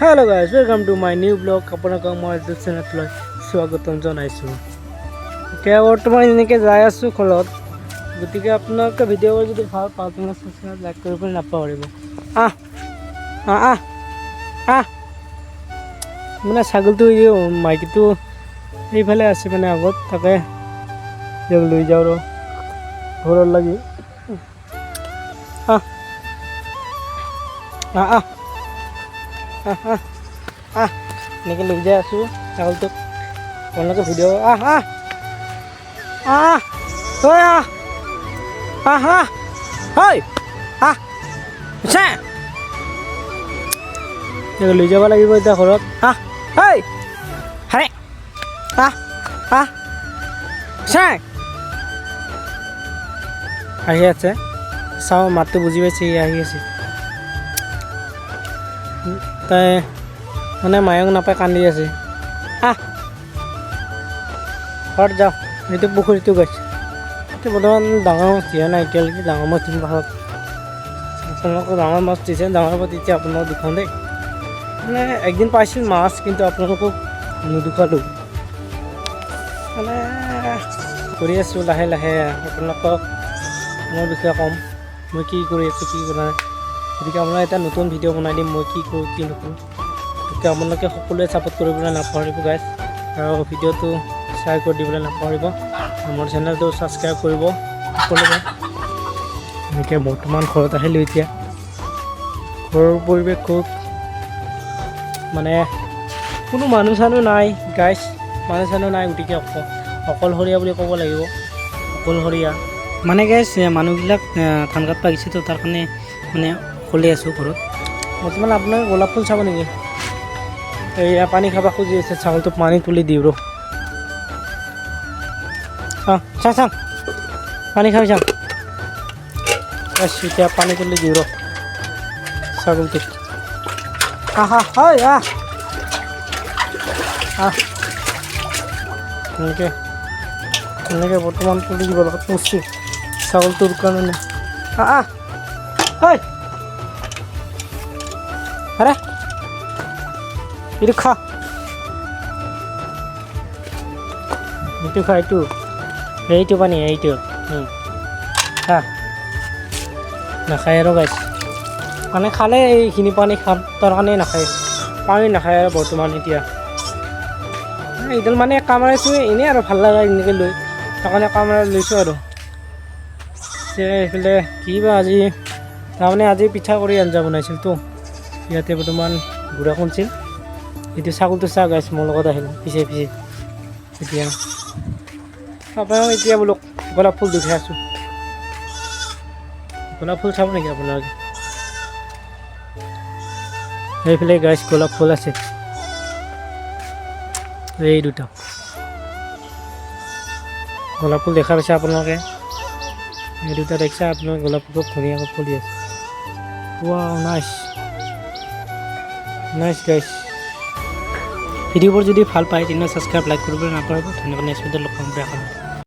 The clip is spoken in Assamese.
Hello guys, welcome to my new vlog. আপোনালোকক মই ইউটিউব চেনেললৈ স্বাগতম জনাইছোঁ। এতিয়া বৰ্তমান এনেকৈ যাই আছোঁ ঘৰত। গতিকে আপোনালোকে ভিডিঅ'বোৰ যদি ভাল পাওঁ, তেনেহ'লে ছাবস্ক্ৰাইব, লাইক কৰিবলৈ নাপাহৰিব। আহ আহ আহ আহ। মানে ছাগলটো, এই মাইকীটো এইফালে আছে, মানে আগত তাকে ইয়াক লৈ যাওঁ ৰ ঘৰৰ লাগি। আহ আহ আহ আহ আহ আহ। এনেকৈ লৈ যাই আছোঁ ছাগলটোক। আপোনালোকে ভিডিঅ', আহ আহ আহ, ঐ, আহ আহ আহ, ঐ, আহ। চা, ইয়াক লৈ যাব লাগিব এতিয়া ঘৰত। আহ, ঐ, হাৰে, আহ আহ। চা, আহি আছে। চাওঁ, মাতটো বুজি পাইছে, সি আহি আছে। তাই মানে মায়ক নাপাই কান্দি আছে। আহ, ঘৰত যাওঁ। এইটো পুখুৰীটো গৈছে। এইটো বৰ্তমান ডাঙৰ মাছ দিয়া নাই এতিয়ালৈকে। ডাঙৰ মাছ দিম পাছত আপোনালোকক। ডাঙৰ মাছ দিছে, ডাঙৰ মাছ তেতিয়া আপোনালোকক দেখুৱাম দেই। মানে একদিন পাইছিল মাছ, কিন্তু আপোনালোকক নেদেখুৱালোঁ। মানে কৰি আছোঁ লাহে লাহে। আপোনালোকক মোৰ বিষয়ে ক'ম, মই কি কৰি আছোঁ, কি কৰা নাই। গতিকে আপোনাক এটা নতুন ভিডিঅ' বনাই দিম, মই কি কৰোঁ, কি নকৰোঁ। গতিকে আপোনালোকে সকলোৱে ছাপোৰ্ট কৰিবলৈ নাপাহৰিব গাইজ আৰু ভিডিঅ'টো শ্বেয়াৰ কৰি দিবলৈ নাপাহৰিব। মোৰ চেনেলটো ছাবস্ক্ৰাইব কৰিব সকলোৱে। এনেকৈ বৰ্তমান ঘৰত আহিলোঁ। এতিয়া ঘৰৰ পৰিৱেশ খুব, মানে কোনো মানুহ চানুহ নাই গাইজ, মানুহ চানুহ নাই। গতিকে অকলশৰীয়া বুলি ক'ব লাগিব, অকলশৰীয়া। মানে গাইজ, মানুহবিলাক ধান কাটবা গৈছেতো, তাৰ কাৰণে মানে অকলে আছোঁ ঘৰত বৰ্তমান। আপোনালোকে গোলাপ ফুল চাব নেকি? এইয়া পানী খাব খুজি আছে ছাগলটো। পানী তুলি দিওঁ ৰ। অঁ, চা চা, পানী খাবি, চা। বাছ, এতিয়া পানী তুলি দিওঁ ৰ ছাগলটোক। আহা, হয়, আহ আহ। এনেকৈ এনেকৈ বৰ্তমান তুলি দিব লগত পৰছোঁ ছাগলটোৰ কাৰণে। আহ আহ, হয়, আৰে, এইটো খা, এইটো খা, এইটো এইটো পানী, এইটো খা। নাখায় আৰু গাইছ। মানে খালে এইখিনি পানী খাম, তাৰ কাৰণে নাখায়, পানী নাখায় আৰু বৰ্তমান। এতিয়া এইডাল মানে কামৰাইছোঁ এনেই আৰু ভাল লগা এনেকৈ লৈ, তাৰ কাৰণে কামৰাই লৈছোঁ। আৰু এইফালে কি বা আজি, তাৰমানে আজি পিঠাগুড়ি আঞ্জা বনাইছিলতো, ইয়াতে বৰ্তমান গুড়া খুন্দছিল। এইটো ছাগলটো চা গাইছ, মোৰ লগত আহিল পিছে পিছে। এতিয়া আপোনাক এতিয়া বোলো গোলাপ ফুল দেখুৱাই আছোঁ। গোলাপ ফুল চাব নেকি আপোনালোকে? সেইফালে গাইছ গোলাপ ফুল আছে, এই দুটা গোলাপ ফুল দেখা পাইছে আপোনালোকে? এই দুটা দেখিছে আপোনালোকে? গোলাপ ফুল খুব ধুনীয়াকৈ ফুলি আছে। ৱাও, নাইচ, নাইচ গাইছ। ভিডিঅ'বোৰ যদি ভাল পায়, তেনেহ'লে ছাবস্ক্ৰাইব, লাইক কৰিবলৈ নাপাহৰিব। ধন্যবাদ। নেক্সট ভিডিঅ'ত লগ পাম বুলি আশা।